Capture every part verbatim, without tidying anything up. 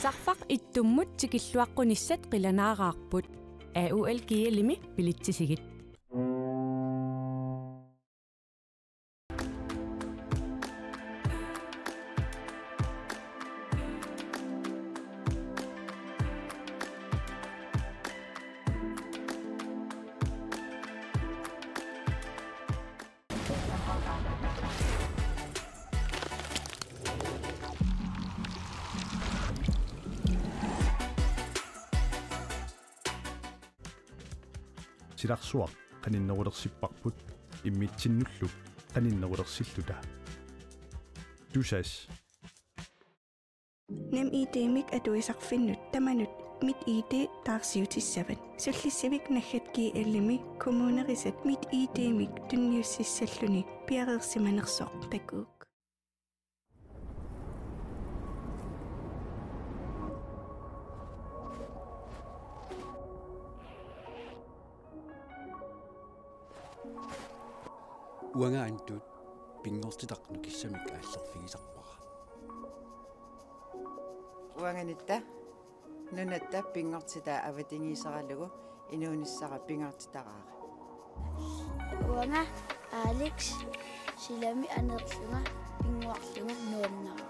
Arfaq ittummut tikilluaqqunissat qilanaaraarput. A U L G L-imi bilitsisigit. Silarsuaq qaninnerulersipparput immitsinnullu qaninnerulersilluta. Tusass. NemID-mik atuisarfinnut tamanut MitID taarsiutissavat. Sullissivik naggat G L-imi kommunerisat MitID-mik tunniussissalluni piareersimanersoq takuuk. Uanga Antut pinngortitaq nukissamik aallerfigisarpara. Uanga Nitta nunatta pinngortitaa avatangiiseralugu inuunissara pingaartitaraara. Uanga Alex silami aneerlunga pinnguarlunga nuannaraara.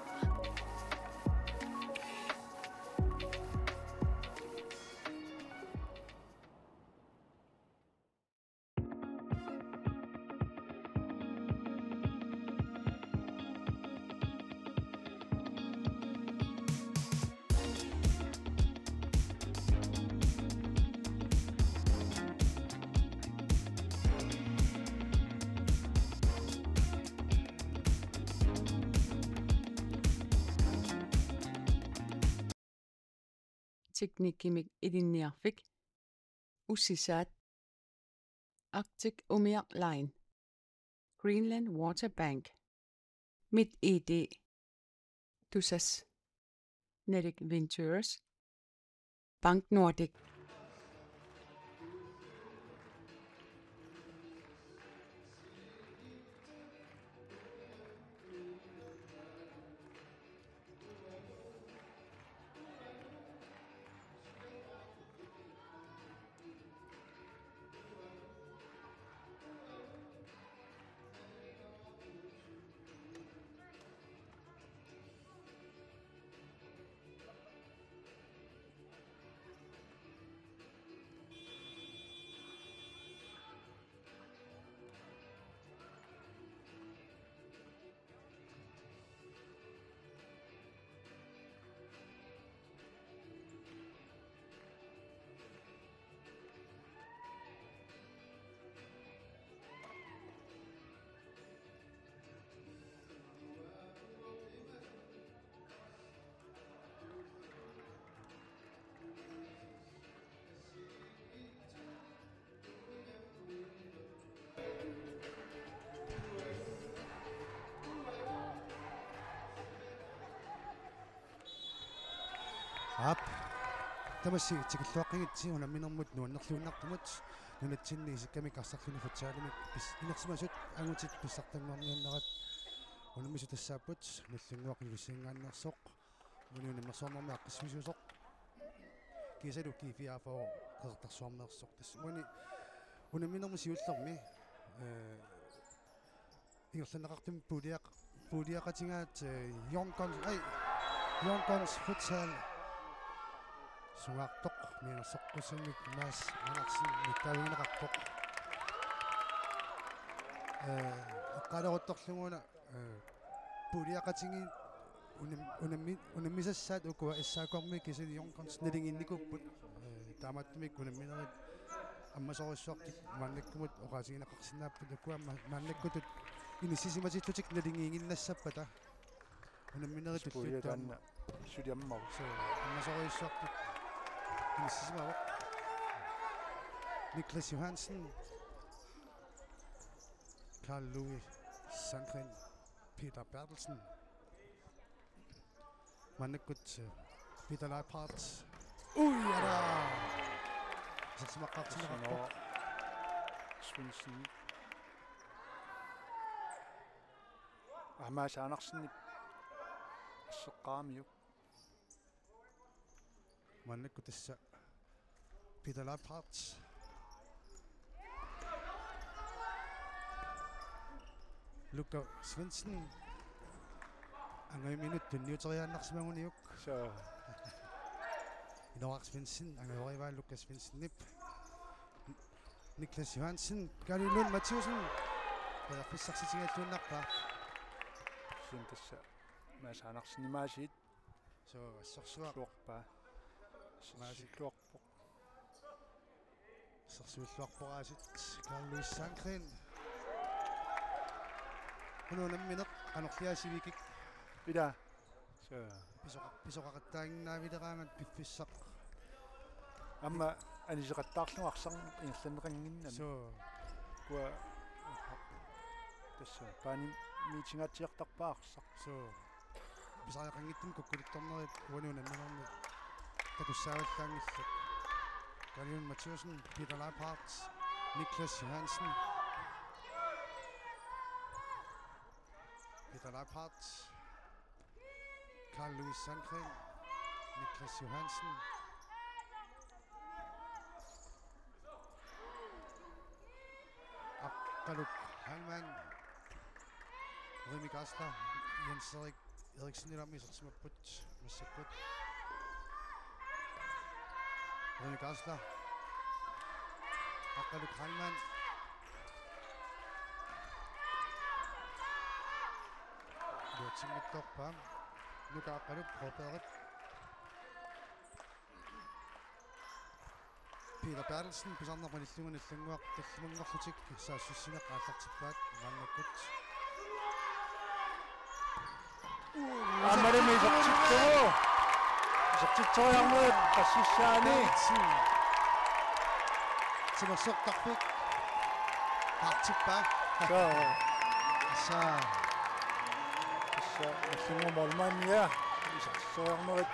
Teknikkimik Ilinniarfik, Ussisaat, Arctic Umiaq Line, Greenland Water Bank, MitID, Tusass, Nordic Ventures, Bank Nordic. Aap. Tamassi tikilluaqqigitsi unamminermut nuannerluinnartumut, nunatsinni isikkamik arsarluni futsalimik pis-, inersimasut angutit pissartanngorniannerat unammisut tassaapput, Nagdlunguaq Ilulissaninngaanneersoq, uani unammersuarnermi aaqqissuisoq, kiisalu G fireogfyrre Qeqertarsuarmeersoq. Tassa uani unamminermi siullermi, ee, ingerlanneqartumi puuliaq-, puuliaqatigaat, ee, Young Guns, ai, Young Guns Futsal sungaartoq, mianersoqqussummik Mads Andersen nittaavigineqarpoq. Ee, eqqaaleruttorluguna, ee, puuliaqatigiit unam-, unammi-, unammisassaat ukua S A K-mi kiisalu Young Guns naligiinnikuupput. Ee, taamaattumik unamminerit ammasorissuartut maannakkumut oqaasigineqarsinnaapput, ukua ma-, maannakkutut inissisimatillutik naligiiginnassappata. Unamminerit tulliuttaamma. Puulia taanna suli ammavoq. Suu, ammasorissuartut inissisimavoq. Niklas Johansen, Carl Louis Sandgren, Peter Bertelsen. Maannakkut, eh, Peter Leiphardt. Ui, ara! Isersimaqqaartinneqarpoq. Svendsen. Aamma Mads Andersenip asseqqaamiuk. Maannakkut tassa Peter Leiphardt. Lukas Svendsen. Angajuminut tunniuteriaannarsimaguniuk. Soo. Inooraq Svendsen, angajorivaa Lukas Svendsenip. Niklas Johansen, Karin Lund Mathiussen. Periarfissarsitigalluinnarpaa. Kisianni tassa Mads Andersen imaasiit. Soo, assersuaq. Assersuarpaa. Maasi. Assersuilluarpoq. Assersuilluarpoq aasiit Carl Louis Sandgreen. Unalu nammineq qanorliaasivikik. Ila. Soo. Pisoqa-, pisoqaqattaaginnaavileraangat piffissaq. Aamma aniseqattaarlugu arsaq ingerlanneqannginnami. Soo. Ukua tassa paani miitingaatsiartarpaa arsaq. Soo. Pisariaqanngitsumik kukkuluttornerit uani unamminermi takussaavallaanngillat. Karin Lund Mathiussen, Peter Leiphardt, Niklas Johansen. Peter Leiphardt, Carl Louis Sandgreen, Niklas Johansen. Aqqaluk Heilmann. Remi Goslar, Jens Erik Eriksen ilami isersimapput massakkut. Remi Goslar. Aqqaluk Heilmann. Iluatsinngitsoorpaa. Nuka Aqqaluk, K P R-ip. Peter Berthelsen, pisarnerpalillugu Nallannguaq tallimanngorlutik saassussineq aallartippaat maannakkut. Aammalumi isertittugu. Isertitseriarnerit qassissaani. Timersortarfik. Paartippaa. Soo. Sa. Tassa Nallannguup målmandia isertitseriarnerit.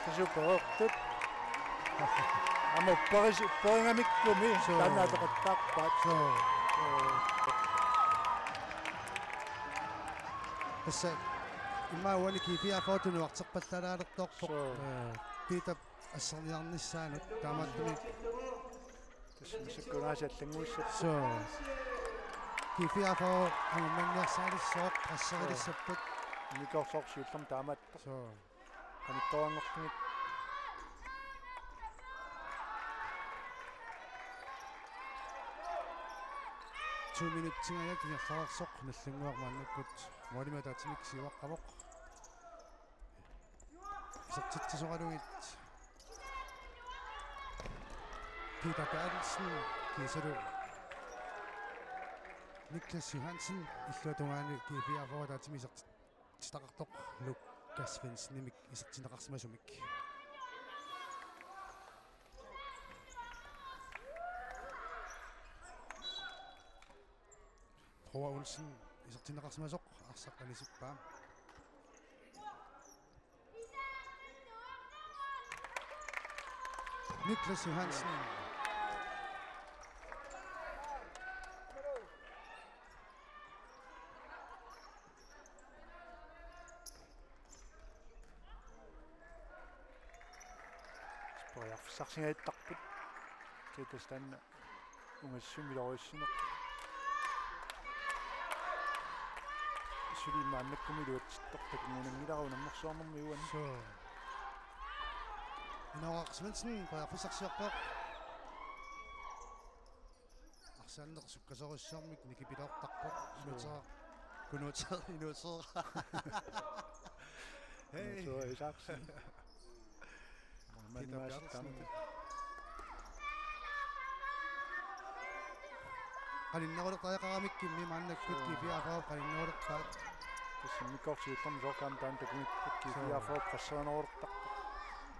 Tassa uppereertut. Aamma upperis-, upperigamikkumi. Soo. Taanna ateqattaarpaat. Soo. Soo. Tassa immaqa uani G F A-foortut nuarterpallaalaalertoorpoq. Soo. Ee, Peter asserniarnissaanut taamaattumik. Tassa massakkut aasiit allannguissapput. Soo. G F A-foor amummanniarsaalissaaq, presserilissapput. Immikkoortoq siullermik taamaattoq. Soo. Qanittuaranngorlugit. To minutsit ingerlareersoq Nallannguaq maannakkut målimik ataatsimik siuaqqavoq. Isertitsisoraluit Peter Berthelsen, kiisalu Niklas Johansen, illuatungaani G F A-foortut ataatsimik isertitaqartoq Lukas Svendsenimik isertinneqarsimasumik. Frua Olsen isertinneqarsimasoq arsaq anisippaa. Niklas Johansen. Periarfissarsingaattarput. Tiitas taanna ungassumiloriussinneq. Suli maannakkumi iluatsittoq takunngilara unammersuarnermi uani. Soo. Inooraq Svendsen, periarfissarsiorpoq. Arsaanneq sukkasoorujussuarmik nikipiloortarpoq. Soo. Inuuteraa-, kunuuter-, inuuteraa-. Hej. Inuuteraa Isaksen. Peter Berthelsen. Qaninnerulertariaqaramikkimmi maannakkut G F A-foor qaninnerulerpaat. Tassa immikkoortoq siullermik soorlu aamma taanna takumikkit G F A-foor presserinerulertarput.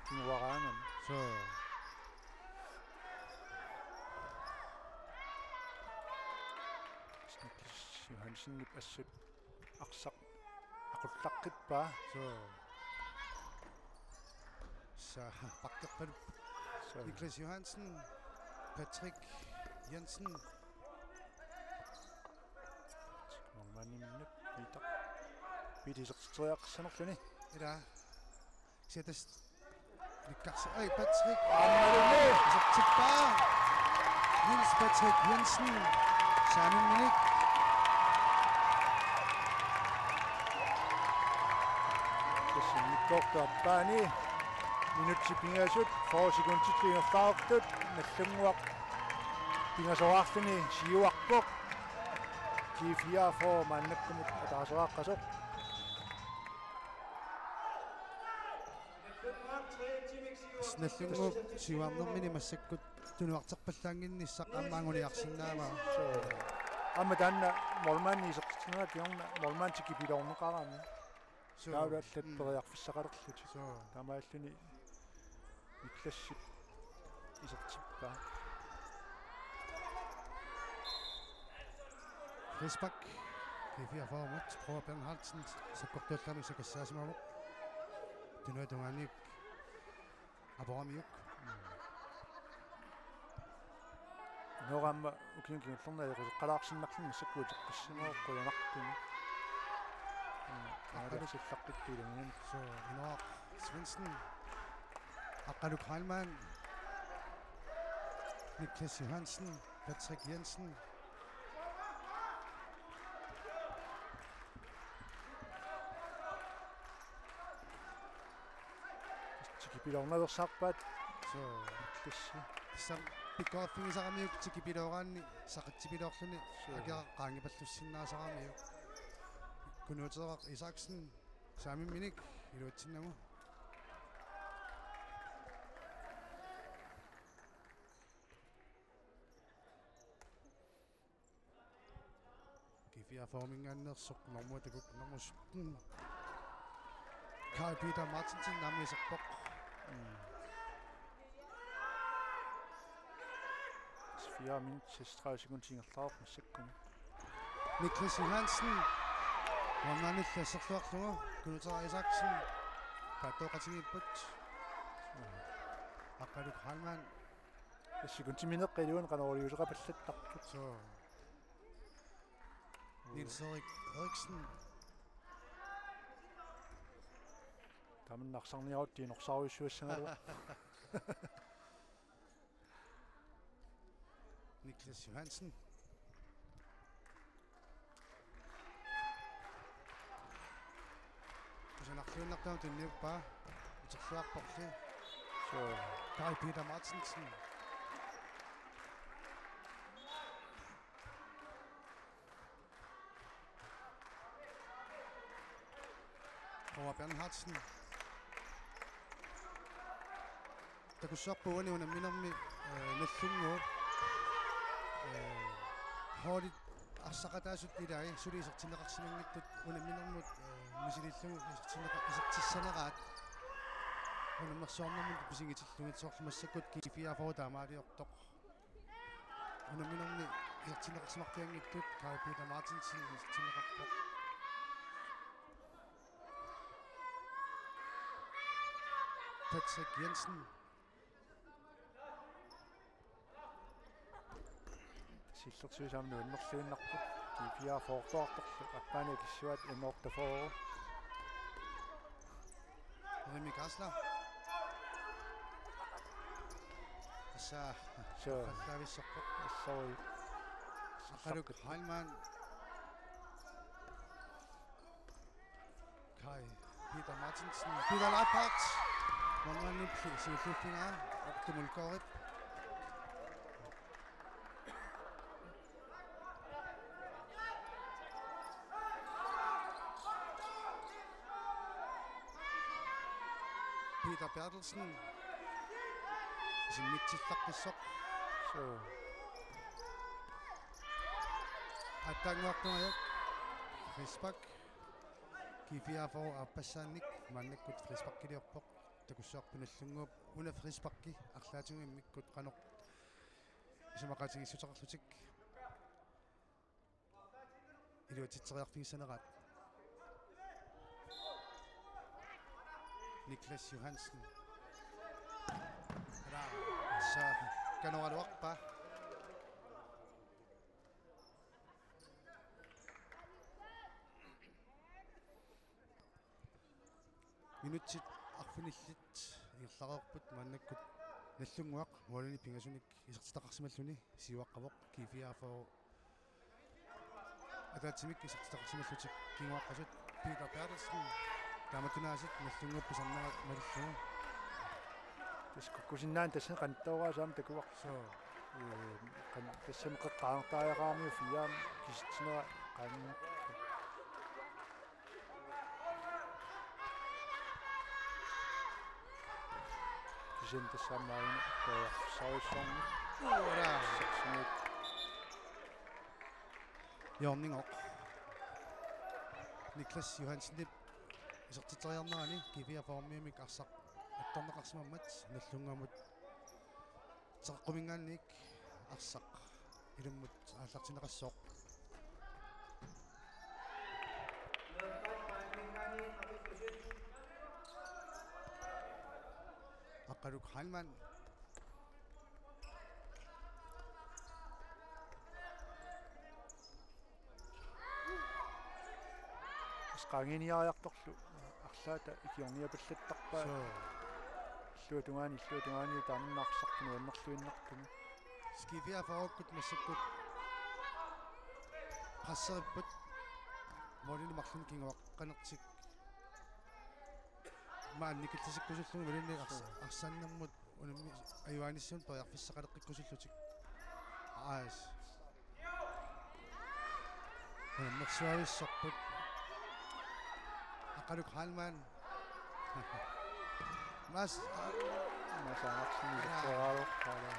Kinguaraangami. Soo. Niklas Johansenip assut arsaq aqullaqqippaa. Soo. Sa pakkerpalup. Soo. Niklas Johansen, Patrick Jensen. Målmandimut Peter. Peter isertitseriaqqissanerluni. Ila. Kisianni tassa Nikkarsi-, ai, Patrick. Aammalumi. Isertippaa. Niels Patrick Jensen. Saamimminik. Tassa immikkoortup aappaani minutsit pingasut, fyrre sekundit ingerlaartut, Nagdlunguaq pingasoraarluni siuarpoq. G fireogfyrre maannakkumut ataaseraqqasoq. Nagdlunguup siuarnermini massakkut tunuarterpallaannginnissaq aamma anguniarsinnaavaa. Aamma taanna målmandi isertitsinera kingorna målmandi tikipiloorneqaraanni. Suu. Taavalu allat, mm, periarfissaqalerlutik. Suu. Taamaalilluni Niklasip isertippaa. Frispark. G fireogfyrre-mut. Bror Bernhardsen sakkortuallaamik sakassaasimavoq. Tunuata tungaanut aporamiuk. Inoorami ukiuni kingullerni ajoquseqqalaarsinnarluni massakkut uteqqissimavoq qujanartumik. Mm, aqqaluk. Aallarsillaqqittuulluni. Suu, Inooraq Svendsen. Aqqaluk Heilmann. Niklas Johansen. Patrick Jensen. Tikipiloornaveersaarpaat. Suu. Klassi. Tassa pikkoriffigisaramiuk tikipilooraanni saqitsipiloorluni. Suu. Akeqanngipallussinnaasaramiuk. Kunuuteeraq Isaksen. Saamimminik iluatsinnagu. G fireogfyrre-minngaanneersoq normu takuk nummer sytten. Kai Peter Martinsen naammagiserpoq. Mm. Fire minut seksogtredive sekund ingerlaarpoq massakkut. Niklas Johansen. Uangaanilli asserluarlugu. Kunuuteeraq Isaksen. Paattooqatigiipput. Aqqaluk Heilmann. Sekundimineq iluani qanoruliuseqapallattarput. Suu. Niels Erik Eriksen. Tamanna arsarniarutta inorsaarujussuassagaluarpoq. Niklas Johansen. Kusanarluinnartumik tunniuppaa. Uterluarporli. Suu. Kai Peter Martinsen. Roar Bernhardsen. Takussavarput uani unamminermi, eh, Nagdlunguup, eh, holdit arsaqataasut ilai suli isertinneqarsimanngitsut unamminermut, eh, misilillugu isertinneqa-, isertissaneraat. Unammersuarnermut pisinngitillugit soorlu massakkut G fireogfyrre taamaaliortoq. Unamminermi isertinneqarsimarpianngitsut Kai Peter Martinsen isertinneqarpoq. Patrick Jensen. Sillersuisaamnu annerluinnarput. G fireogfyrre-orluartorlu appaani akissuaat N otteogfyrre. Remi Kassler. Tassa. Suu. Qallavissorpoq. Assoi. Aqqaluk Heilmann. Kai Peter Martinsen. Peter Leipart. Målmandip siulliuffigaa. Artumul Korit. Peter Berthelsen. Isimmitsillaqqissoq. Suu. Attaanguartungajuk. Frispark. G fireogfyrre aappassaannik maannakkut frisparkiliorpoq. Takussavarput Nagdlunguup una frisparki arlaatigut immikkut qanoq isumaqatigiissuteqarlutik iluatsitseriarfigissaneraat. Niklas Johansen. Ala, tassa kanoraluarpaa. Minutsit arfinillit Ingerlareerput maannakkut Nallunnguaq målinik pingasunik isertitaqarsimalluni siuaqqavoq. G fireogfyrre ataatsimik isertitaqarsimallutik kinguaqqasut. Peter Berthelsen taamatut aasiit Nallunnguup pisarnera malillugu. Tassa kukkusinnaanani tassani qanittooraasaam takuaq. Soo. Ee, qan-, tassami qeqqaartariaqaramiuk fiaam kisitsinera qaangiuppoq. Kisianni tassami aajuna periarfissarujussuarmik. Uura. Saxinut. Hjørningooq. Niklas Johansenip isertitseriarnerani G fireogfyrre-miumik arsaq attorneqarsimammat Nallunnguamut teqeqquminngaanniit arsaq ilummut aallartinneqassooq. Aqqaluk Heilmann. Asqaanginiariartorlu arlaata ikiorniapallattarpaa. Soo. Illuatungaani, illuatungaani taanna arsartut nuannerluinnartumi. G fireogfyrre-kkut massakkut presseripput. Målinik marlunnik kinguaqqanertik. Maanna killisikkusullugu imaluunniit ars-, arsaannermut unammi-, ajugaanissinnut periarfissaqaleqqikkusullutik. Aas. Unammersuavissorput. Aqqaluk Heilmann. Mads. Mads Andersen, jaa, isertitseriarpaa.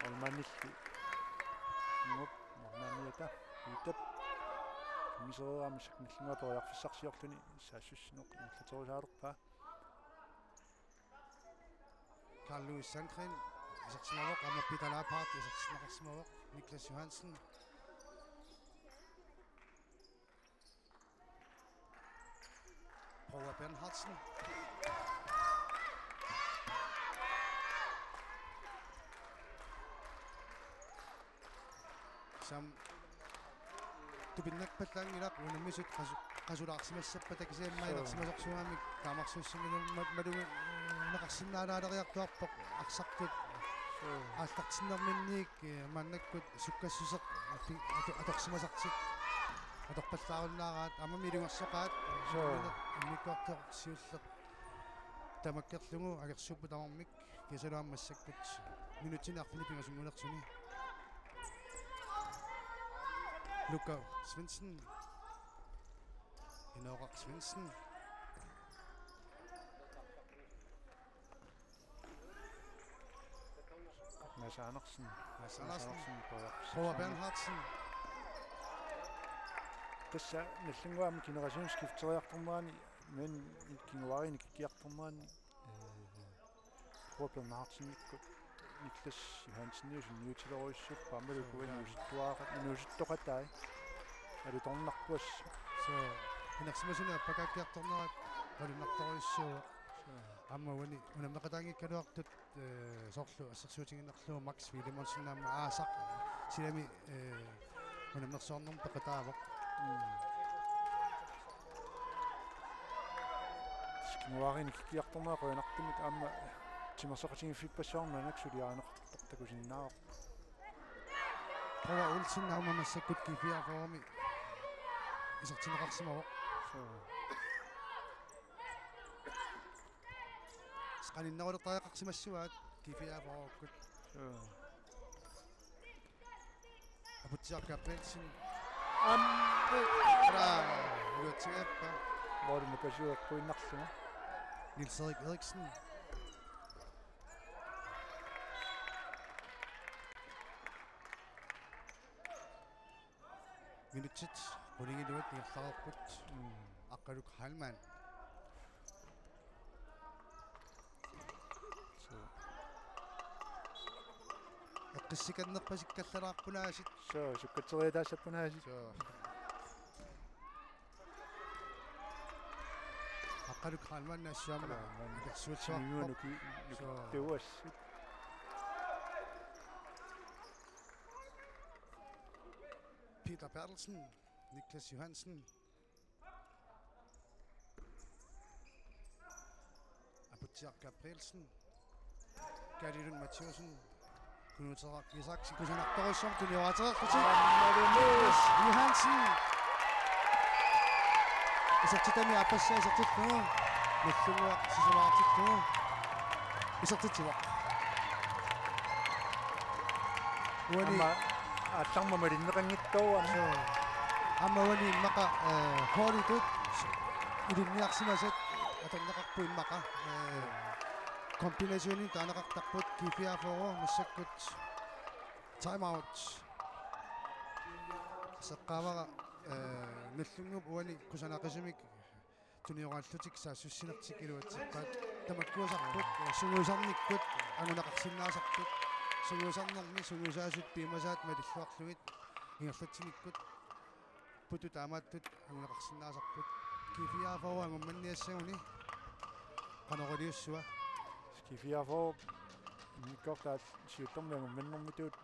Olmanilli. Nuup, Mornaniata. Piitap. Misereerami saknillunga periarfissarsiorluni saassussineq ingerlaterusaalerpaa. Carl Louis Sandgren isersimavoq, aamma Peter Leiphardt isertinneqarsimavoq, Niklas Johansen. Paula Bernhardsen. Sam tupinnarpallaanngilaq unammisut qasu-, qasulaarsimassappata kisianni suu, maanna inersimasorsuarmik taamarsuussiminut ma-, malugi-, neqarsinnaalaaleriartuarpoq arsartut. Suu. Aallartinnerminniit, eh, maannakkut sukkassuseq pi-, ato-, atorsimasartik. Atorpallaarunnaaraat, aammami ilungersoqaat. Suu. Immikkoortoq siulleq tamakkerlugu akersuupput tamarmik. Kiisalu aamma massakkut minutsini arfineq pingasunngulersuni. Luka Svendsen. Inooraq Svendsen. Mads Andersen. Mads Andersen. Mads Andersen, Paula Paula Bernhardsen. Tassa Nallunnguami generationsskifteriartornerani, men kinguaarinik ikkiartornerani. Ee, Paula Bernhardsenikkut Niklas Johanseniusut sunniutilerujussuupput aammalu ukua inuusuttuaaqat, inuusuttoqatai alutornarpuassuk. Suu, inersimasuni appakaakkiartornerat palunnartorujussuuvoq. Suu. Aamma uani unammeqataanngikkaluartut, ee, soorlu assersuutigiinnarlugu Max Filemonsen aamma aasaq silami, ee, unammersuarnermut peqataavoq. Mm. Kinguaarinik ikkiartornerat qujanartumik aamma timersoqatigiiffippassuarnik suliarineqartoq takusinnaavarput. Paula Olsen aamma massakkut G fireogfyrre-mi isertinneqarsimavoq. Suu. Qaninnerulertariaqarsimassuaat G fireogfyrre-kkut. Suu. Aputsiaq Gabrielsen. Aamma. Ura, uatsiaappa. Målimi pasueqquinnarlugu. Niels Erik Eriksen. Minutsit qulingiluat ingerlareerput. Mm. Aqqaluk Heilmann. Suu. Eqqissikannerpasikkallalaarput aasiit. Suu, sukkatseriataassapput aasiit. Suu. Aqqaluk Heilmann assut aamma. Heilmann. Ikersuulluarpoq. Nuki, nuki. Suu. Tuassut. Peter Berthelsen, Niklas Johansen. Aput Tiak Gabrielsen. Kalilun Mathiasen. Kunuuteeraq Isaksen kusanartorujussuarmik tunioratereerlutik. Aammalumi. Johansen. Isertitami aappassaa isertillugu. Nallunnguaq sisamaqartillugu. Isertitsivoq. Uani. Aamma aallarmat malinneqanngitsoq aamma. Suu. Aamma uani immaqa, eh, holditut ilinniarsimasat atorneqarput immaqa, eh, kombinationit taaneqartarput. G fireogfyrre massakkut time out. Seqqaavara, eh, Nallunnguup uani kusanaqisumik tunioraallutik saassussinertik iluatsippaat. Tamakkuusarput, eh, sungiusarnikkut anguneqarsinnaasarput. Sungiusarnermi sungiusaasut piumasaat malilluarlugit ingerlatsinikkut putut taamaattut anguneqarsinnaasarput. G fireogfyrre angummanniassaguni qanoq iliussua? G fireogfyrre immikkoortup siullermi angummannermitut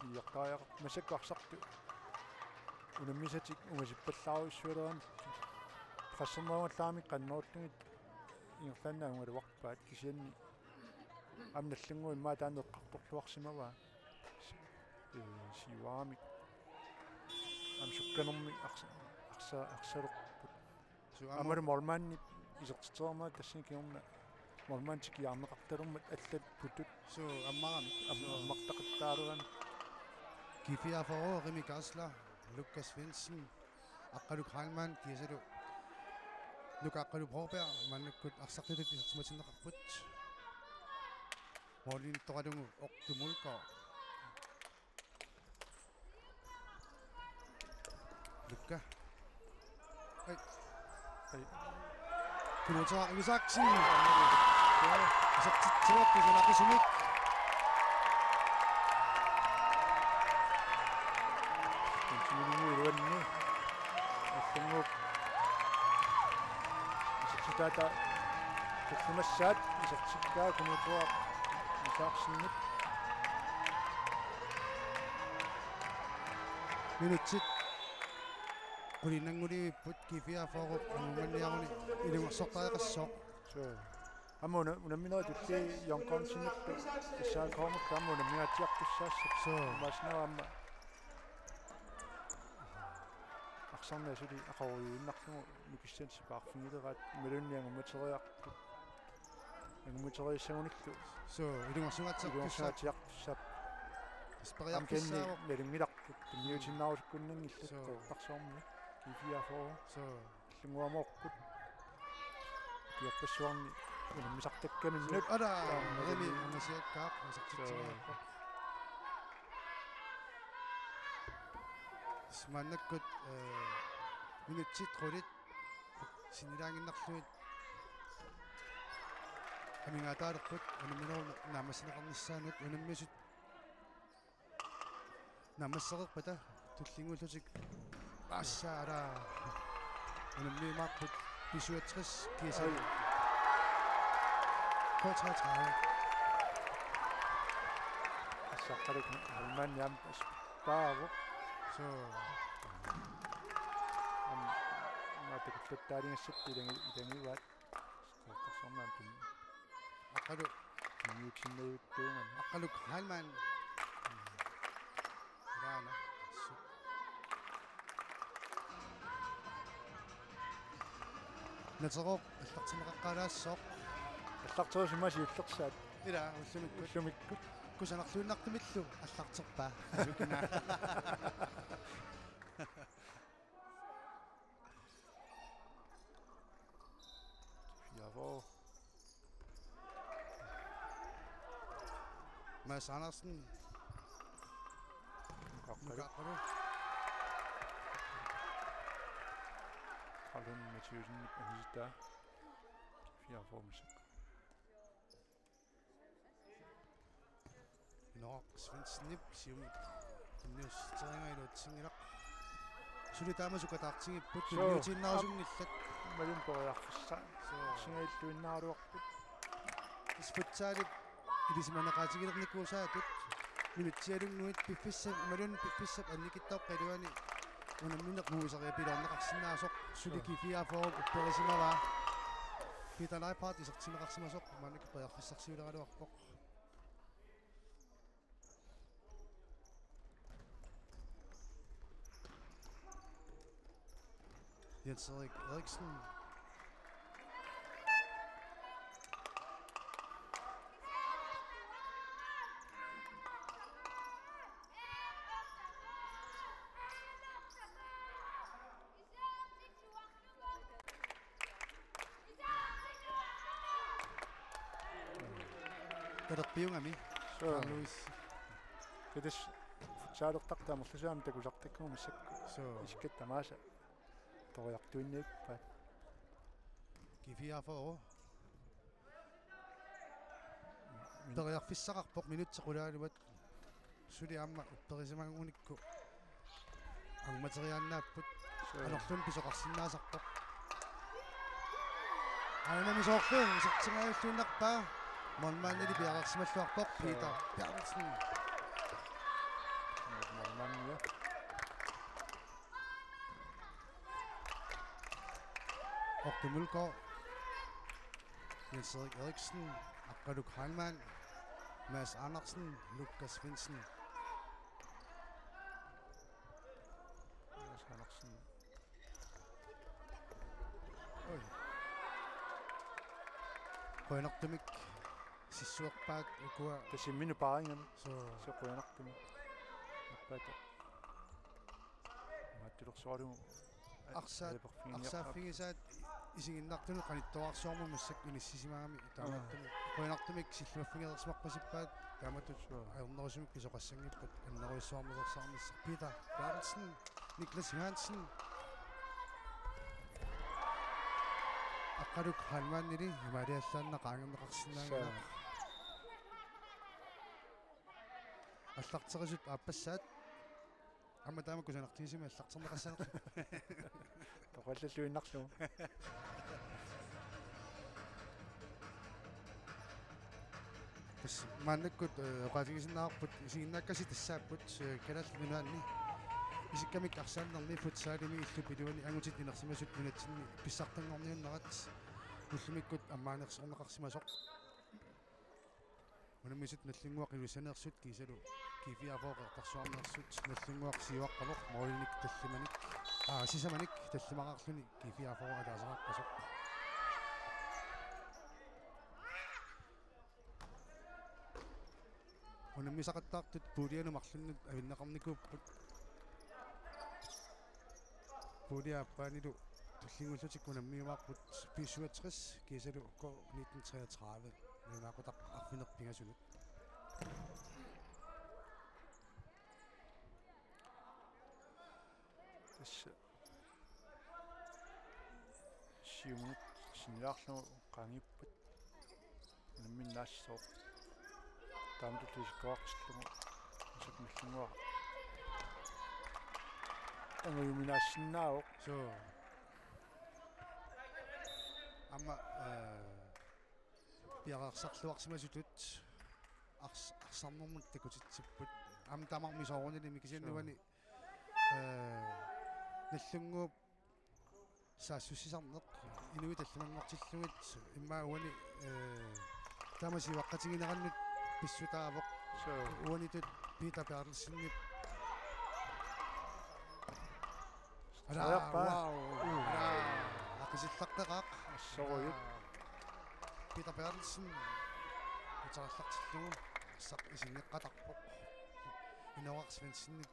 iiartariaqar-, massakkut arsartut unammisatik ungasippallaaruissualeramik pressernerugallaramik qannerullugit ingerlaannaq angugaluarpaat, kisianni aamma Nallunnguup immaqa taanna eqqartorluarsimavaa. Si-, eh, siuaramik aamma sukkanermik arsa-, arsa-, arsalerput. Suu, aamma aammalu målmandip isertitsereermat tassani kingorna målmandip tikiarneqartalermat allat putut. Suu, ammaramik. Am-, suu. Ammartaqattaalerami. G fireogfyrre, Remi Geisler, Lukas Svendsen, Aqqaluk Heilmann, kiisalu Nuka Aqqalup Broberg, maannakkut arsartutut isersimatinneqarput. Målimiittoqalugu Otto Mulgaard. Lukka. Ai. Ai. Kunuuteeraq Isaksen. Isertitsivoq kusanaqisumik. Kontinuumi iluanni. Nallunnguup isertitaata tullumassaat isertikkaa Kunuuteeraq Isaksenip. Minutsit qulinanngulivipput, G fireogfyrre angummanniaruni ilungersortariaqassooq. Suu. Aamma una-, unamminerit tulliit Jørgen Hansenillu S A K-milu aamma unammingaatsiartussaassappat. Suu. Imaassinnaavoq aamma arsarneq suli aqaguinnarlugu nukissanik sipaarfigileraat imaluunniit angummateriarput. Angummateriissagunillu. Suu, ilungersungatsiartussaapput. Ilungersungatsiartussaapput. Asperiarfissaavoq. Aamma kisianni nalunngilarput. Tunniutiinnarusukkunnanngillat. Suu. Qeqertarsuarmi. G fireogfyrre. Suu. Nallunnguamooqqut. Kiorpassuarni unammisartakkaminnut. Suu. Ala, aamma Remi Remi angasiakkaaq, isertitsiviarpoq. Suu. Maannakkut, eh, minutsit qulit sinnilaannginnarlugit amigaataalerput unamminerup naammassineqarnissaanut. Unammisut naammassereerpata tullinnguullutik. Aassaala. Unammiumaarput B syvogtres kiisa. Ai. K treogtredive. Arsaq Aqqaluk Heilmann aamma asperiarpoq. Suu. Aamma, aamma takullattaaligassat ilangi-, ilangiuaat. Qeqertarsuarmi aamma tun-, Aqqaluk. Tunniutinnerujuuttuugami. Aqqaluk Heilmann. Ilaana. Su-, Naterooq aallartinneqaqqaalaassooq. Aallarterusimasi ullersaat. Ila, ullumikkut. Ullumikkut. Kusanarluinnartumillu aallarterpaa. Sukina. Fireogfyrre. Mads Andersen. Nuka Aqqalu. Nuka Aqqalu. Qalun Mathiasen anisitaa. Fireogfyrre massakkut. Noaq Svendsenip siumut tunniusseriaraa iluatsinngilaq. Suli taama sukataartigipput. Suu. Tunniutiinnaarusunngillat. Malun periarfissaa. Suu. Singailluinnaraluarput. Futsalip ilisimaneqaatigilernikuusaatut minutsialunnguit piffissap, imaluunniit piffissap annikitsuup iluani unammineq muisariapiloorneqarsinnaasoq suli. Suu. G fireogfyrre upperisimavaa. Peter Leiphardt isertinneqarsimasoq maannakkut periarfissarsiuleraluarpoq. Jens Erik Eriksen. Talerpiugami. Suu. Carl Louis. Kiitos. Futsaalertartut amerlasuut aamma takusartakkagut massakkut. Suu. Isikkat tamaasa toriartuinniippaat. G fireogfyrre. Min- Periarfissaqarpoq minutsit qulaaluat. Suli aamma upperisimagunikku angumeriaannaapput. Suu. Anorluni pisoqarsinnaasarpoq. Aana misoorlu isertingajalluinnarpaa. Målmandili piareersimalluarpoq. Suu. Peter Berthelsen. Målmandia. Otto Mølgaard. Jens Erik Eriksen, Aqqaluk Heilmann, Mads Andersen, Lukas Svendsen. Mads Andersen. Oj. Qujanartumik sissuerpaat ukua. Tassa imminut paaringami. Suu. Suu qujanartumik. Nappaata. Maattulersualugu. Arsaat, ajaperfiginiarpaa. Arsaaffigisaat isiginnaartunut qanittuararsuarmut massakkut inissisimagami taamaattumik. Aa. Qujanartumik sillimaffigereersimarpasippaat taamatut. Suu. Ajornerusumik pisoqassanngippat annerujussuarmilersarnissaq. Peter Berthelsen, Niklas Johansen. Aqqaluk Heilmannili imaaliallaannaq qaangerneqarsinnaanngilaq. Suu. Aallarterisut aappassaat. Aamma taama kusanartigisumik aallarterneqassanerlugu. Toqallalluinnarlugu. Tassa maannakkut, eh, oqaatigisinnaavarput isiginnaakkasi tassaapput, eh, Kalaallit Nunaanni isikkamik arsaannermi futsalimi illup iluani angutit inersimasut nunatsinni pissartanngorniunnerat ullumikkut ammaanersorneqarsimasoq. Unammisut Nagdlunguaq Ilussaneersut kiisalu G fireogfyrre Qeqertarsuarneersut. Nagdlunguaq siuaqqavoq målinik tallimanik, aa, sisamanik tallimaqarluni G fireogfyrre ataaseqaqqasoq. Unammisaqattaartut puulianut marlunnut avinneqarnikuupput. Puulia aappaanilu tullinnguullutik unammiumaarput B syvogtres kiisalu K nitten treogtredive. Nalunaaqutaq arfineq-pingasunut. Tassa siumut siniarlu qaangiupput. Unamminnaassaaq. Taamatut isikkoqartillugu. Massakkut Nagdlunguaq angujuminaassinnaavoq. Suu. Aamma, eh, piareersarluarsimasutut ars-, arsarnermut takutitsipput. Aamma tamarmi soorunalimi kisianni. Suu. Uani, eh, Nagdlunguup saassussisarneq inuit tallimanngortillugit immaqa uani, eh, taama siuaqqatiginerannut pissutaavoq. Suu. Uanitut Peter Berthelsenip. Alaa, Sejrpaa. Wow. Uu. Alaa, aqisillaqqeqaaq. Assorujuk. Alaa. Peter Berthelsen. Uterallartillugu. Arsaq isinngeqqatarpoq. Inooraq Svendsenip.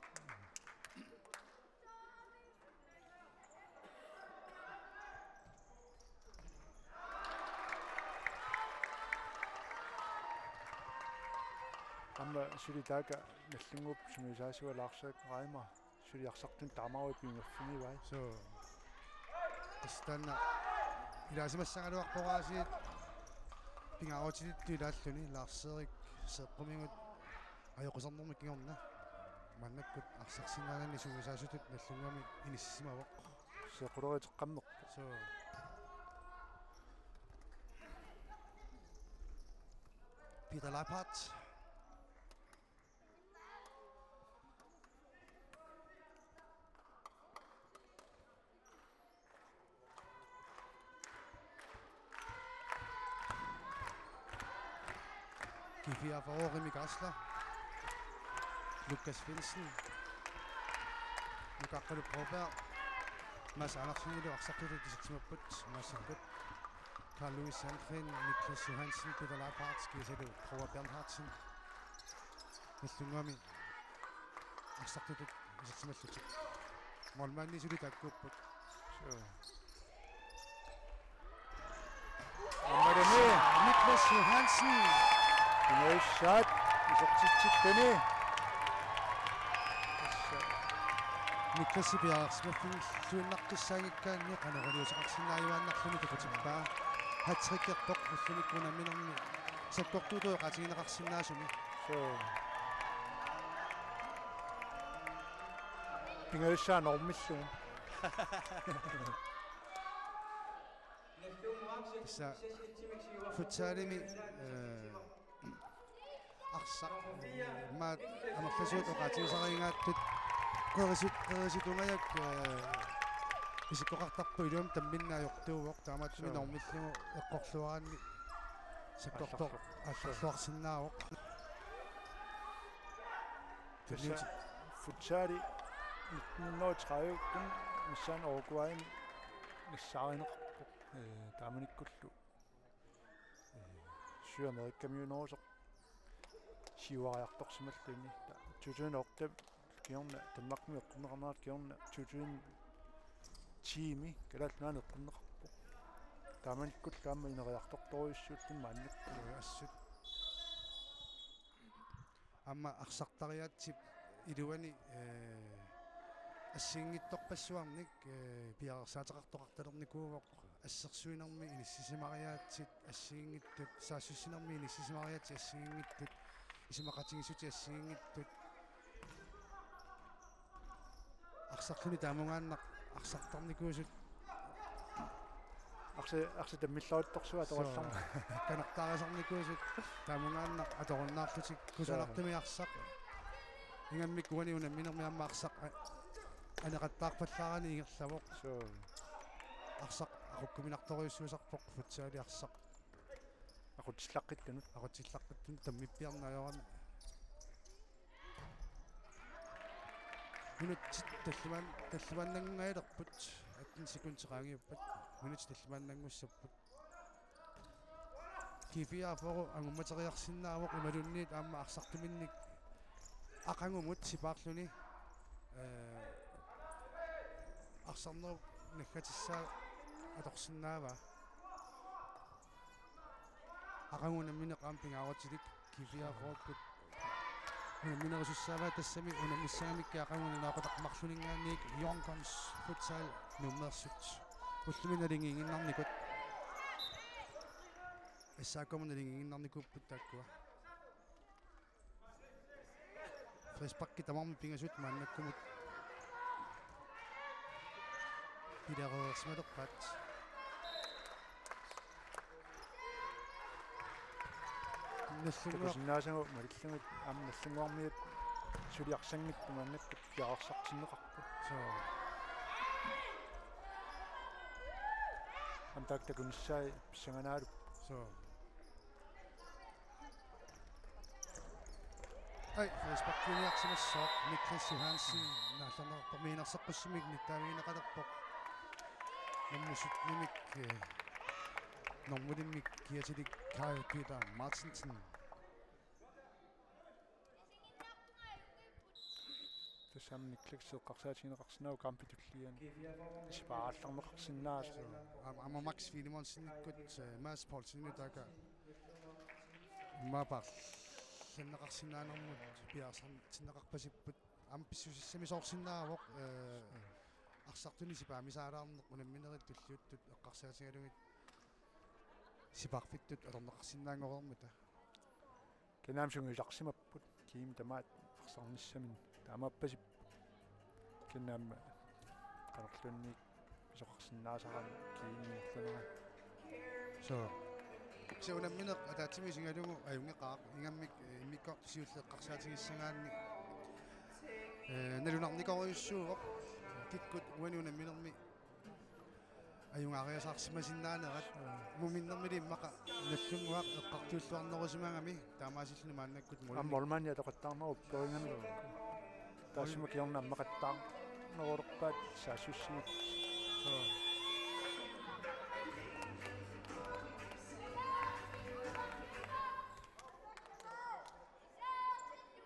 Aamma suli taakku Nagdlunguup sungiusaasua Lars-Erik Reimer suli arsartunik taamaaruit piumaffigivai. Suu. Tassa taanna ilaasimassagaluarpoq aasiit pingaarutilittut ilaalluni Lars-Erik seeqqumigut ajoqusernermik kingorna. Maannakkut arsarsinnaanani sungiusaasutut Nagdlunguami inissisimavoq. Seeqquleriuteqqammerpoq. Suu. Peter Leiphardt. Pia Foroorimi Kaasla. Lukas Finsen. Nukaqqalu Broberg. Mads Andersenilu arsartutut isertimapput. Maasikkut. Carl Louis Sandgren, Niklas Johansen, Peter Leibhardt, kiisalu Broberg Bernhardsen. Nallunnguami arsartutut isertimallutik. Målmandi suli taakkuupput. Suu. Aammalumi. Niklas Johansen. Pingajussaatit isertitsittuni. Tassa Niklas piareersimaffimmi suinnaqqissaanngikkaanni qanoq iliuuseqarsinnaajuaannarluni takutippaa. Hattrickerpoq ullumikkut unamminermi sakkortuutut oqaatigineqarsinnaasumi. Suu. Pingajussaa normillugu. Tassa futsalimi, eh, arsaq, eh, maat amerlasuut oqaatigisarigaatut qerisit-, qerisitungajak, eh, isikkoqartarpoq, iluamik tamminneq ajortuuvoq, taamaattumik Suu. normillugu eqqorluaraanni sakkortooq Aallarlu-, aallarluarsinnaavoq. Tassa futsali nitten hundrede og tredive-kkut missaani Uruguaymi nassaarineqarpoq. Eh, taamanikkullu, eh, Sydamerikamiunerusoq siuariartorsimalluni. Ta-, to tusind otte kingorna Danmarkimi eqqunneqarnera, kingorna to tusind ti-mi Kalaallit Nunaanni eqqunneqarpoq. Taamanikkullu aamma ineriartortorujussuulluni maannakkut. Assut. Aamma arsartariaatsip iluani, eh, assigiinngitsorpassuarnik, eh, piareersaateqartoqartalernikuuvoq, assersuinermi inissisimariaatsit assigiinngitsut, saassussinermi inissisimariaatsit assigiinngitsut, isumaqatigiissutit assigiinngitsut. Arsarluni taamungaannaq arsartarnikuusut. Arsa, arsa tammilleruttorsuaq Suu. atorallarmat. Kanartaarisarnikuusut taamungaannaq atorunnaarlutik. Suu. Kusanartumik arsaq. Ingammik uani unamminermi aamma arsaq a-, aneqattaarpallaarani ingerlavoq. Suu. Arsaq aqukkuminartorujussuusarpoq futsali arsaq. Aqutsillaqqittunut. Aqutsillaqqittunut tammippiarneq ajorami. Minutsit tallimaan-, tallimaannanngunngajalerput, atten sekundit qaangiuppat. Minutsit tallimaannanngussapput. G fire-fyrre angummateriarsinnaavoq imaluunniit aamma arsartuminnik aqagumut sipaarluni, eh, arsarnerup naggatissaa atorsinnaavaa. Aqagu unammineq aamma pingaarutilik G fire-fyrre-kkut unamminerusussaavaat, tassami unammissagamikkit aqagu unamminerusussaavaat marlunninngaanniit Young Guns Futsal Nuummeersut. Ullumi naligiinnarnikut. S A K-mut naligiinnarnikuupput taakkua. Frisparki tamarmik pingasut maannakkumut pilereersimalerpaat. Nallunnguaq. Takusinnaasagut malillugit aamma Nallunnguarmiut suli arsanngitsut maannakkut piareersartinneqarput. Suu. Aamma taakku takunissaat pissanganaalupput. Suu. Ai, frisparkiniarsimassaaq Niklas Johansen, naallarnerarpoq miinerseqqussimik nittaavigineqalerpoq. Nummer sytten-imik, eh, nummer ni-mik kiatilik Kai Peter Martinsen. Tassami Niklas eqqarsaatigineqarsinnaavoq kampip tulliani. Sipaarallarneqarsinnaasut. Aam-, aamma Max Filemonsenikkut, eh, Mads Poulsenimut taakku. Immaqa paarlanneqarsinnaanermut piareersartinneqarpasipput. Aamma pissusissamisoorsinnaavoq, eh, arsartuni sipaamisaalaarneq unamminerit tulliuttut eqqarsaatigalugit sipaarfittut atorneqarsinnaanngoreermata. Kinaammi sungiusarsimapput, kiimi tamaat arsarnissaminnik taamaappasipput. Kinaammi qanorluunniit pisoqarsinnaasarami kiimi ingerlanera. Suu. Kisianni unammineq ataatsimut isigalugu ajunngeqaaq, ingammik, eh, immikkoortut siulliit eqqarsaatigissagaanni, eh, nalunarnikorujussuuvoq. Kikkut uani unamminermi Ajunngeriasaarsimasinnaanerat. Muminnermili immaqa Nagdlunguaq eqqartuilluarnerusimagami taamaasilluni maannakkut målmand. Aamma målmandi atoqattaarnerup pointimik. Taassuma kingorna ammaqattaarnerulerpaat saassussiit.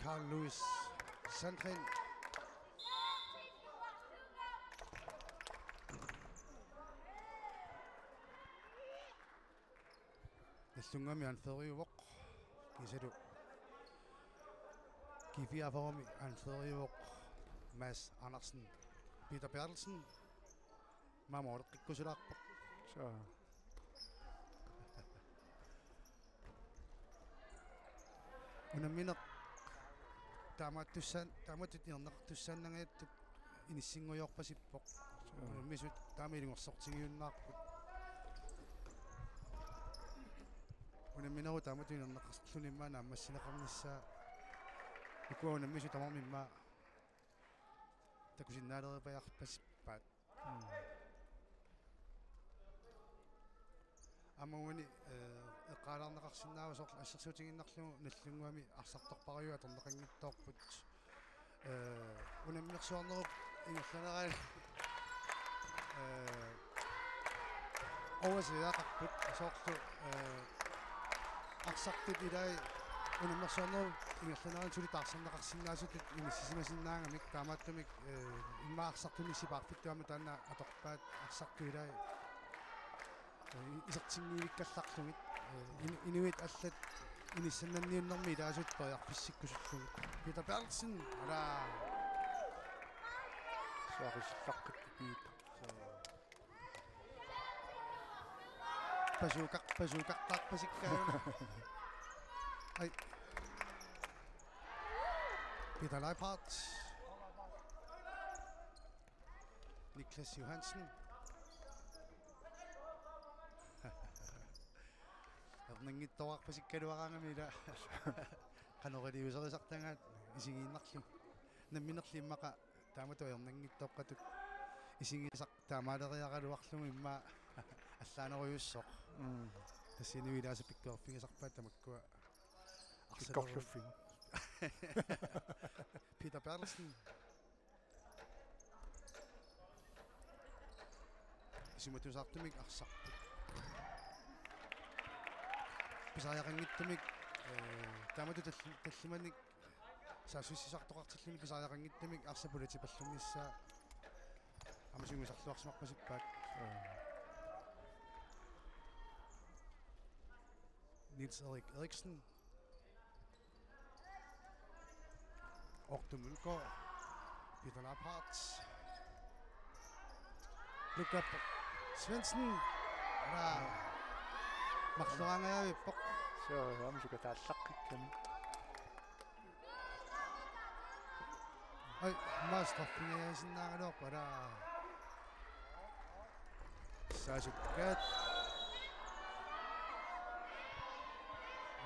Carl Louis Sandgren. Nagdlunguami anføreriuvoq. Kiisalu G fireogfyrremi anføreriuvoq Mads Andersen. Peter Berthelsen. Maama oleqqikkusulaarpoq. Suu. Unammineq taamaattussaan-, taamatut inerneqartussaannangajattut inissinngujorpasippoq. Unammisut taama ilungersortigiunnaarput. Unamminerup taamatut inerneqarluni immaqa naammassineqarnissaa. Ukua unammisut tamarmik immaqa takusinnaalerpajaarpasippaat. Mm. Aamma uani, eh, eqqaalaarneqarsinnaavara soorlu assersuutigiinnarlugu Nagdlunguami arsartorpassuit atorneqanngitsoorput. Eh, unammersuarnerup ingerlanerani, eh, oqaseqarput soorlu, eh, arsartut ilaat unammersuarnerup ingerlanerani suli taarserneqarsinnaasutut inissisimasinnaagami taamaattumik, eh, immaqa arsartunik sipaarfittut aamma taanna atorpaat arsartut ilaat, eh, isertinngivikkallarlugit, eh, inu-, inuit allat inissannanniunnermi ilaasut periarfissikkusullugit. Peter Berthelsen, ala. Suarusillaqqippoq Peter. Pasuukaq-, pasuukaqqaarpasikkaajuna. Ai. Peter Leiphardt. Niklas Johansen. Ajornanngitsoorpasikkagaluaraangami ila. Qanoq iliuuserisartagaat isigiinnarlugu. Namminerli immaqa taamatut ajornanngitsoorpatut isigisaq taamaaleriaraluarlugu immaqa allaanerujussuaq. Mm. Tassani ilaasa pikkoriffigisarpaat tamakkua. Pikkorluffigu. Peter Berthelsen. Isumatusaartumik arsarput. Pisariaqanngitsumik, eh, taamatut talli-, tallimanik saassussisartoqartilluni pisariaqanngitsumik arsaq pulatipallunnissaa aamma sungiusarluarsimarpasippaat. Niels Erik Eriksen. Otto Mølgaard. Peter Leiphardt. Luka Svendsen. Ala. Marloraangajavippoq. Suu, aamma sukataallaqqikkamik. Ai, maani straffingajaasinnaagaluarpoq, ala. Saasukkaat.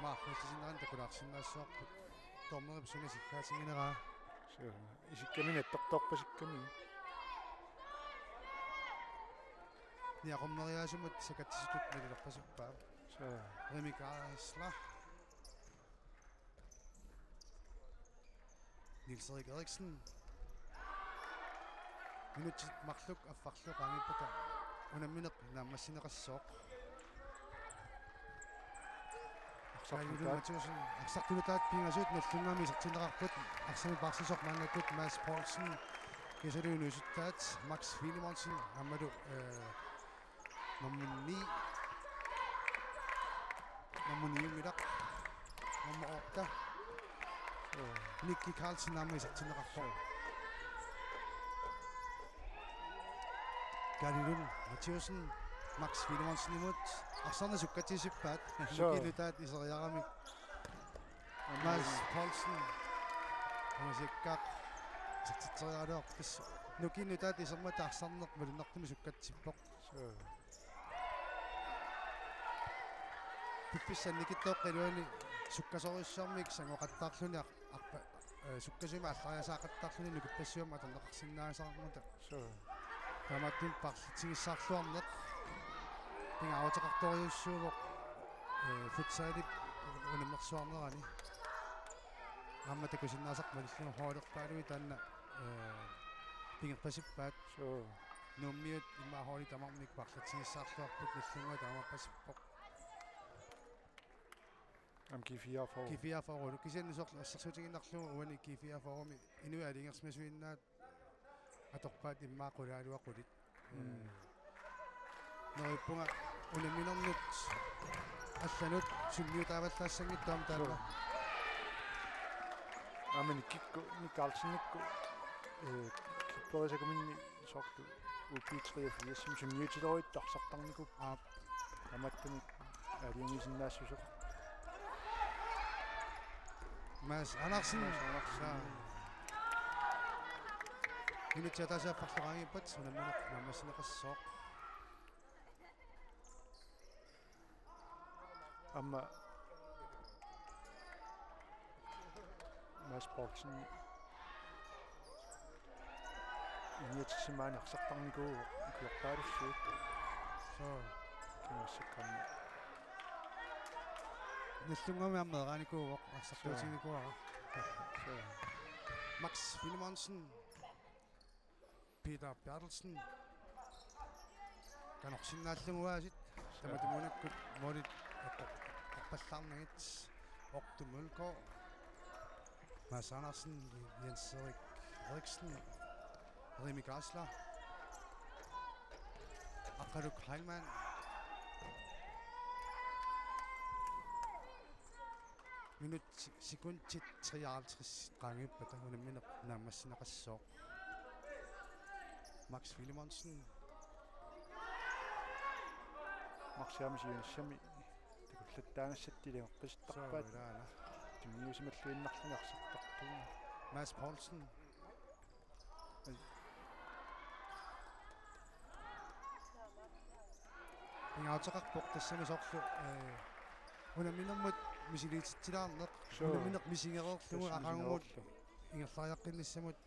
Maarlussisinnaanera takulaarsinnaassavarput. Dommerip suna siggaatigineraa. Suu, isikkamik nattortoorpasikkami. Niaqorneriaatsumut sakatsisutut nalilerpasippaa. Suu. Remi Geisler. Niels Erik Eriksen. Minutsit marluk affarlu qaangiuppata unammineq naammassineqassooq. Arsaq Kai Lund nutaat. Mathisen, arsaq nutaat pingasut Nagdlunguami isertinneqarput, arsamik paarsisoq maannakkut Mads Poulsen, kiisalu inuusuttaat Max Filemonsen, aammalu, eh, nummer ni. Nummer ni-umiilaq. Nummer otte. Nicky Carlsen aamma isertinneqarpoq. Kai Lund Mathisen, Max Filemonsenimut. Arsarneq sukkatsisippaat. Suu. Nukiit nutaat iseriaramik. Mads Poulsen. Angasiakkaaq. Isertitseriaraluarpoq. Tassa nukiit nutaat isermata arsarneq malunnartumik sukkatsippoq. Suu. Piffissap annikitsukkut iluani sukkasoorujussuarmik sangoqattaarluni ar-, arpa-, eh, sukkasuumik aallariasaaqattaarluni nukippassuarnik atorneqarsinnaasarmata. Suu. Taamaattumik paarlatigissaarluarneq. Pingaaruteqartorujussuuvoq, eh, futsalip unammersuarnerani. Aamma takusinnaasarput malillugu holderpaalui taanna, eh, pingerpasippaat. Suu. Nuummiut immaqa holdit tamarmik paarlatigissaarluarput, Nagdlunguaq taamaapasippoq. Aamma G fireogfyrre. G fireogfyrre. Kisianni soorlu assersuutigiinnarlugu uani G fireogfyrremi inuit aalajangersimasuinnaat atorpaat immaqa qulaaluaqulit. Mm. Neriuppunga unamminermut allanut sunniutaavallaassanngitsoq aamma taanna. Suu. Aamma Nikkikku, Nick Carlsenikkut, eh, klubberisakkuminni soorlu U B treogfirsimi sunniutileruit arsartarnikuupput. Aap. Taamaattumik aalajangiisinnaassuseq. Mads Andersen. Mads Andersen. Jaa. Minutsit ataaseq affarlu qaangiuppat unammineq naammassineqassaaq. Aamma Mads Poulsen. Inuussutsimut arsartarnikuuvoq, ukiorpaalussuit. Suu. Kimassakkammi. Nagdlunguami aamma meeraanikuuvoq, arsartuutiginikuuara. Suu. Max Filemonsen. Peter Berthelsen. Kanorsinnaallugu aasiit. Tamatumuunakkut målit eqqor-, eqqorpallaarnagit. Otto Mølgaard. Mads Andersen, Jens Erik Eriksen, Remi Geisler, Aqqaluk Heilmann. Minut sekundit treoghalvtreds qaangiuppata unammineq naammassineqassaaq. Max Filemonsen. Max aamma siunissami takullattaagassat tilingoqqisittarpaat. Suu, ilaana. Tunniusimalluinnarluni arsartartuuvoq. Mads Poulsen. Pingaaruteqarpoq tassami soorlu, eh, unamminermut misiliititsilaarneq. Suu. Unammineq misigereerlugu. Tassa aqagumut misigereerlugu. Ingerlariaqqinnissamut.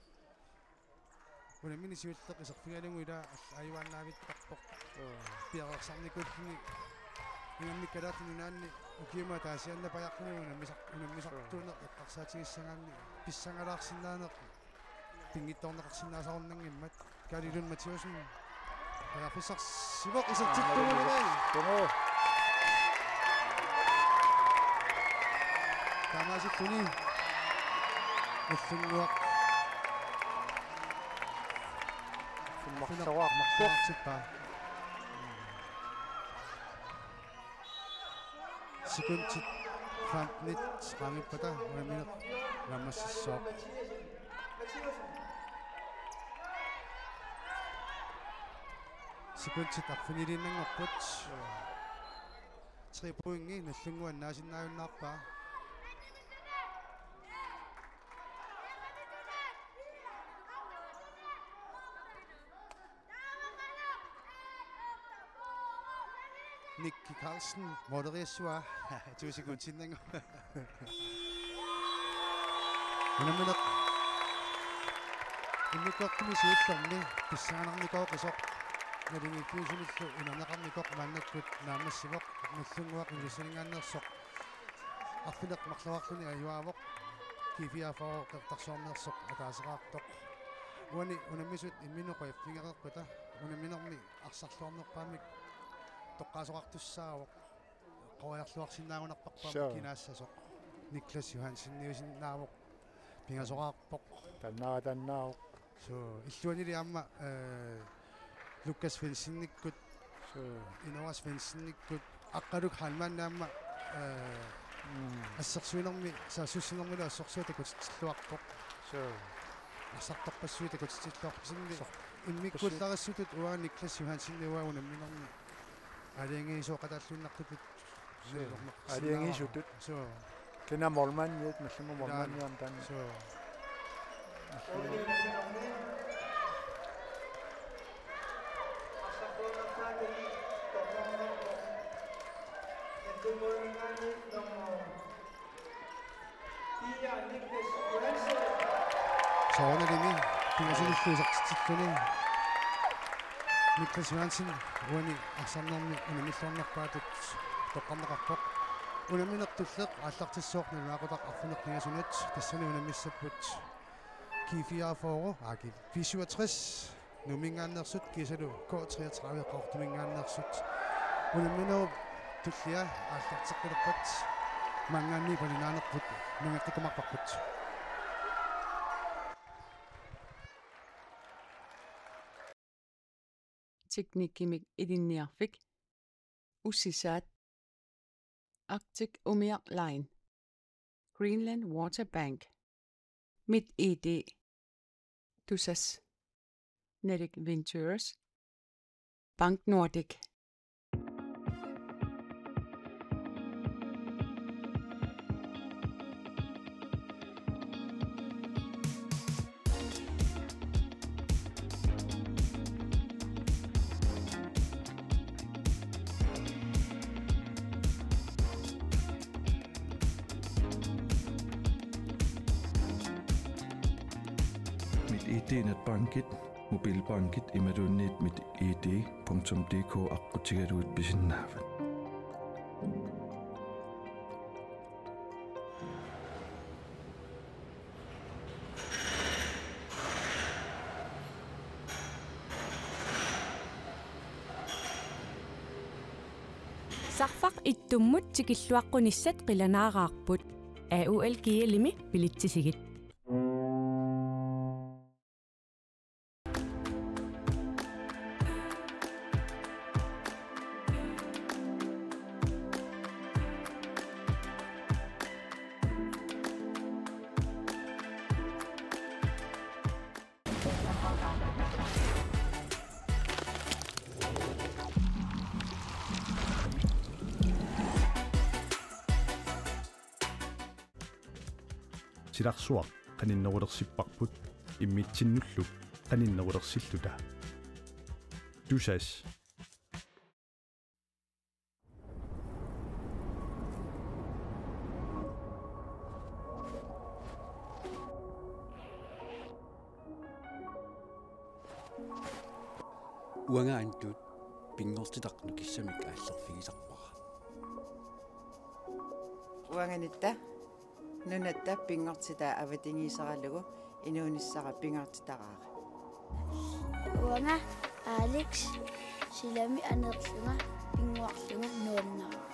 Unammineq siulleq iserfigalugu ila ajuaannaavittarpoq. Suu. Piareersarnikuulluni ingammik Kalaallit Nunaanni ukiumut ataasiinnaapajaarluni unammisar-, unammisartuuneq eqqarsaatigissagaanni pissangalaarsinnaaneq pinngitsoorneqarsinnaasarunanngimmat. Kaali Lund Mathæussen. Periarfissarsivoq isertittuunerai. Suu. Taamaasilluni. Nagdlunguaq. Marloraarpoq. Marloraartippaa. Sekundit femtenit qaangiuppata unammineq naammassissaaq. Sekundit arfiniliinnanngorput. Tre pointi Nagdlunguaq annaasinnaajunnaarpaa. Nicky Carlsen, måleriassua, to sekundiinnannguaq. Unammineq immikkoortumi siullermi pissanganarnikooqisoq, naligiiffiusunillu inerneqarnikoq maannakkut naammassivoq, Nagdlunguaq Ilulissaninngaanneersoq arfineq marloraarluni ajugaavoq, G fireogfyrre Qeqertarsuarneersoq ataaseqartoq. Uani unammisut imminnut qujaffigereerpata unamminermi arsarluarnerpaamik toqqaasoqartussaavoq, qoriarluarsinnaagunarparput. Suu. Kinaassasoq. Niklas Johanseniusinnaavoq. Pingasoqarpoq. Taannaavoq, taannaavoq. Suu, illuanili aamma, eh, Lukas Svendsenikkut. Suu. Inoa Svendsenikkut. Aqqaluk Heilmann aamma, eh, mm, assersuinermi, saassussinermilu assorsuaq takutitsilluarpoq. Suu. Arsartorpassuit takutitsilluarput. Kisianni arsartorpassuit. Immikkuullarissutut uanga Niklas Johansen uanga unamminermi aalajangiisooqataalluinnartutut. Suu. Aalajangiisutut. Suu. Kina målmandiat, Nagdlunguup målmandiat taanna. Suu. Soorunalimi pingasunillu isertitsilluni. Niklas Johansen uani arsarnermi unammilluarnerpaatut toqqarneqarpoq. Unammineq tulleq aallartissooq nalunaaqutaq arfineq-pingasunut, tassani unammissapput G fireogfyrre, aa, G fireogtres Nuumminngaanneersut kiisalu K treogtredive Qaqortuminngaanneersut. Unamminerup tullia aallarteqqilerpat maanngaanniit palinaanerput nangeqqikkumaarparput. Teknikkimik ilinniarfik, Usisaat, Arctic Umiaq Line, Greenland Water Bank, MitID, Tusass, Nalik Ventures, Bank Nordik. MitID netbankit, mobilbankit imaluunniit mitid punktum dk aqqutigalugit pisinnaavat. Sarfaq ittummut tikilluaqqunissat qilanaaraarput. A U L G L-imi bilitsisigit. Silarsuaq qaninnerulersipparput immitsinnullu qaninnerulersilluta. Tusass. Uanga Antut pinngortitaq nukissamik aallerfigisarpara. Uanganitta nunatta pinngortitaa avatangiiseralugu inuunissara pingaartitaraara. Uanga Alex, silami aneerlunga pinnguarlunga nuannaraara.